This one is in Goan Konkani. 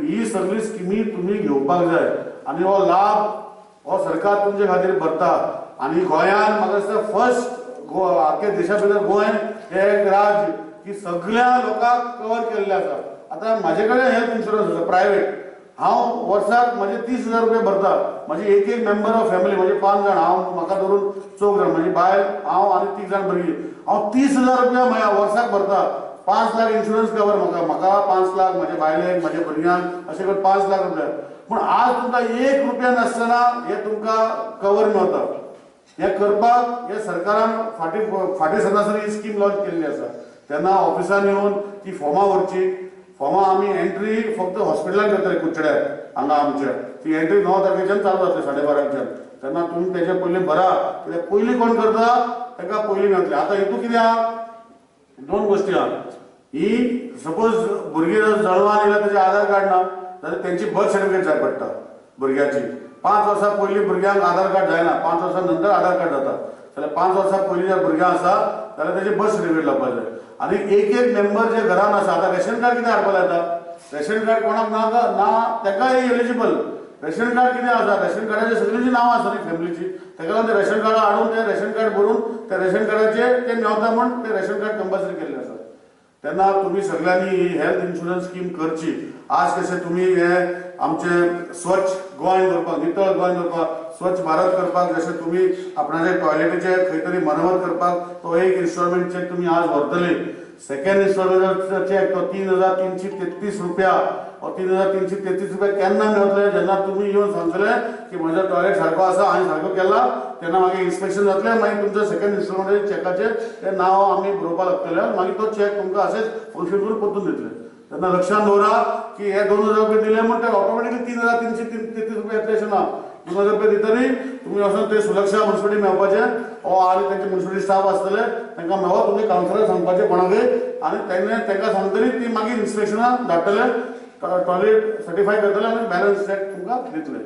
ही सगळी स्किमी तुमी घेवपाक जाय आनी हो लाभ हो सरकार तुमचे खातीर भरता. आनी गोंयान म्हाका दिसता फर्स्ट आख्या देशा भितर गोंय हें एक राज्य की सगळ्या लोकांक कवर केल्लें आसा. आतां म्हाजे कडेन हेल्थ इन्शुरन्स आसा प्रायवेट, हांव वर्साक म्हजे 30,000 रुपया भरता. म्हजी एक एक मेंबर ऑफ फॅमिली, म्हजे 5 जाण, हांव म्हाका धरून 4 जाण, म्हजी बायल, हांव आनी 3 जाण भुरगीं, हांव 30,000 रुपया म्हज्या वर्साक भरता. 5 लाख इन्शुरन्स कवर म्हाका, म्हाका 5 लाख, म्हज्या बायलेक, म्हज्या भुरग्यांक, अशें करून 5 लाख रुपया. पूण आज तुमकां 1 रुपया नासतना हें तुमकां कवर मेळटा. हें करपाक हे सरकारान फाटीं फाटीं सरनासतना ही स्कीम लॉन्च केल्ली आसा. तेन्ना ऑफिसान येवन ती फॉर्मां व्हरची, फॉर्मां आमी एंट्री फक्त हॉस्पिटलान करतले कुडचड्यार हांगा आमच्या, ती एंट्री 9 तारखेच्यान चालू जातली 12:30च्यान. तेन्ना तुमी तेजे पयलीं भरा, कित्याक पयलीं कोण करता ताका पयलीं मेळटलें. आतां हितून कितें आहा, 2 गोश्टी आहा. ही सपोज भुरगीं जर जल्मान येयल्यार तेजें आधार कार्ड ना जाल्यार तेंची बर्थ सर्टिफिकेट जाय पडटा भुरग्याची. 5 वर्सां पयलीं भुरग्यांक आधार कार्ड जायना, 5 वर्सां नंतर आधार कार्ड जाता. जाल्यार 5 वर्सां पयलीं जर भुरग्यां आसा जाल्यार तेजी बर्थ सर्टिफिकेट लावपाक जाय. आनी एक एक मेंबर जे घरान आसा, आतां रेशन कार्ड कितें हाडपाक जाता, रेशन कार्ड कोणाक ना ना ताकाय एलिजिबल. रेशन कार्ड कितें आसा, रेशन कार्डाचे सगळीं नांवां आसा न्ही फॅमिलीची, ताका लागून ते रेशन कार्ड हाडून ते रेशन कार्ड भरून ते रेशन कार्डाचे ते मेवता म्हूण ते रेशन कार्ड कंपल्सरी केल्लें आसा. तेन्ना तुमी सगळ्यांनी ही हेल्थ इन्शुरन्स स्कीम करची. आज कशें तुमी हे आमचें स्वच्छ गोंय दवरपाक, नितळ गोंय दवरपाक, स्वच्छ भारत करपाक जशें तुमी आपणाचे टॉयलेटीचे खंय तरी मरमत करपाक तो एक इन्स्टॉलमेंट चॅक तुमी आज व्हरतले. सेकंड इन्स्टॉलमेंट चॅक तो 3,333 रुपया, हो 3,333 रुपया केन्ना मेळटले, जेन्ना तुमी येवन सांगतले की म्हजो टॉयलेट सारको आसा, हांवें सारको केला, तेन्ना मागीर इन्स्पेक्शन जातलें, मागीर तुमचो सेकंड इन्स्टॉलमेंट चॅकाचेर तें नांव आमी बरोवपाक लागतलें, मागीर तो चॅक तुमकां अशेंच फंक्शन करून परतून दितले. तेन्ना लक्षांत दवरा की हे 2,000 रुपया दिले म्हण ते ऑटोमॅटिकली 3,333 रुपया येतले अशें ना. 2,000 रुपया दितली तुमी वचून ते सुलक्षा मुन्सिपालिटी मेळपाचें, ओ आनी तेंचे मुन्सिपालिटी स्टाफ आसतले तांकां मेळो, तुमी कावन्सिलर सांगपाचें कोणाकय, आनी तांकां सांगतली ती मागीर इन्स्पेक्शनाक धाडटले, टॉयलेट सर्टिफाय करतले आनी बॅलन्स चॅक तुमकां दितले.